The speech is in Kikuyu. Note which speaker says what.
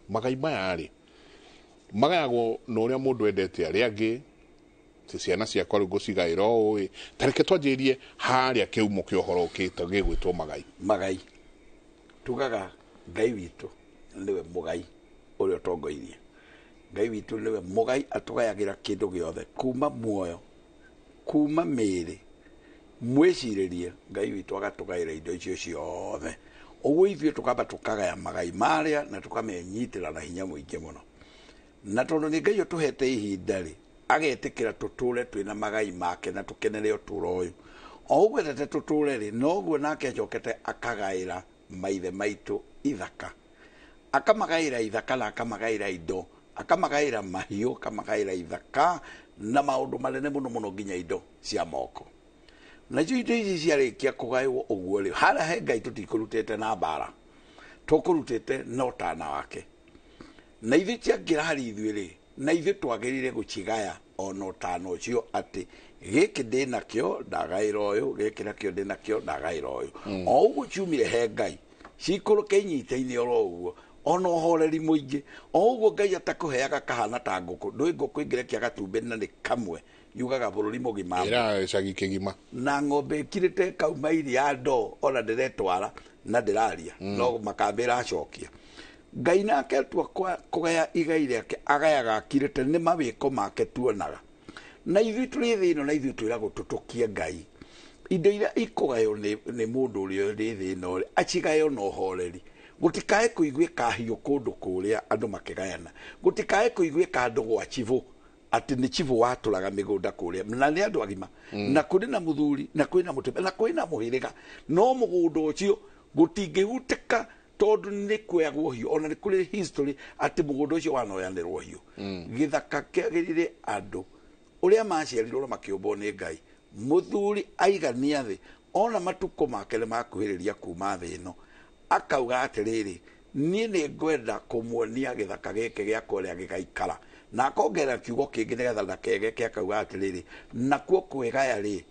Speaker 1: Magai maya rĩ magayagwo na ũrĩa mũndũ endete arĩa angĩ, ti ciana ciakwa rĩu ngũcigaĩra ũũ ĩ. Ta reke twanjĩrĩrie harĩa kĩhumo kĩa ũhoro ũkĩte gĩgwĩtwo magai.
Speaker 2: Magai tugaga Ngai witũ nĩwe mũgai ũrĩa ũtongoirie. Ngai witũ nĩwe mũgai, atũgayagĩra kĩndũ gĩothe kuma muoyo, kuma mĩĩrĩ, mwĩcirĩrie. Ngai witũ agatũgaĩra indo icio ciothe. Ũguo ithuĩ tũkamba tũkagaya magai marĩa na tũkamenyitĩra na hinya mũingĩ mũno. Na tondũ nĩ Ngai ũtũhete ihinda rĩ, agetĩkĩra tũtũre twĩna magai make na tũkenere ũtũro ũyũ. O ũguo endete tũtũre rĩ, noguo nake acokete akagaĩra maithe maitũ ithaka. Akamagaĩra ithaka na akamagaĩra indo, akamagaĩra mahiũ, akamagaĩra ithaka na maũndũ manene mũno mũno nginya indo cia moko. Nacio indo ici ciarĩkia kũgaywo ũguo rĩ, harĩa he Ngai tũtikũrutĩte na mbara, tũkũrutĩte na ũtana wake. Na ithuĩ ciangĩra harĩ ithuĩ rĩ, na ithuĩ twagĩrĩire gũcigaya ona ũtana ũcio, atĩ gĩkĩ ndĩnakĩo ndagaĩra ũyũ, gĩkĩ nakĩo ndĩnakĩo ndagaĩra ũyũ. O ũguo ciumire he Ngai, cikũrũke inyita-inĩ oro ũguo, ona ũhoreri mũingĩ. O ũguo Ngai atakũheaga kahana ta ngũkũ, ndũĩ ngũkũ ĩngĩrekia gatumbĩ na nĩ kamwe, yugaga bũrũri mũgima.
Speaker 1: Ĩra gĩcagi kĩgima.
Speaker 2: Na ng'ombe ĩkirĩte ĩkauma iria ndoo, ona ndĩretwara na ndĩraria, no makambĩ ĩracokia. Ngai nake atua kũgaya igai rĩake, agayaga akirĩte, nĩ mawĩko make tuonaga. Na ithuĩ tũrĩ thĩ ĩno, na ithuĩ twĩragwo tũtũkie Ngai. Indo iria ikũgaywo nĩ mũndũ ũrĩa ũrĩ thĩ ĩno rĩ, acigaywo na ũhoreri. Gũtikae kũiguĩka hiũ kũndũ kũrĩa andũ makĩgayana. Gũtikae kũiguĩka andũ gwa chibũ, atĩ nĩ chibũ watũraga mĩgũnda kũrĩa, na nĩ andũ agima. Na kũrĩ na mũthuri, na kwĩna mũtumia, na kwĩna mũhĩrĩga. No mũgũnda ũcio gũtingĩhutĩka tondũ nĩ kuoyagwo hiũ. Ona nĩ kũrĩ history atĩ mũgũnda ũcio wanoyanĩrwo hiũ. Gĩthaka kĩagĩrĩire andũ ũrĩa maciarirwo na makĩũmbwo nĩ Ngai. Mũthuri aigania thĩ, ona matukũ make nĩ makuhĩrĩria kuma thĩ ĩno, akauga atĩrĩrĩ, niĩ nĩ ngwenda kũmuonia gĩthaka gĩkĩ gĩakwa ũrĩa gĩgaikara. Na akongerera kiugo kĩngĩ nĩgetha ndakegeke, akauga atĩrĩrĩ, nakuo kwĩgaya rĩ,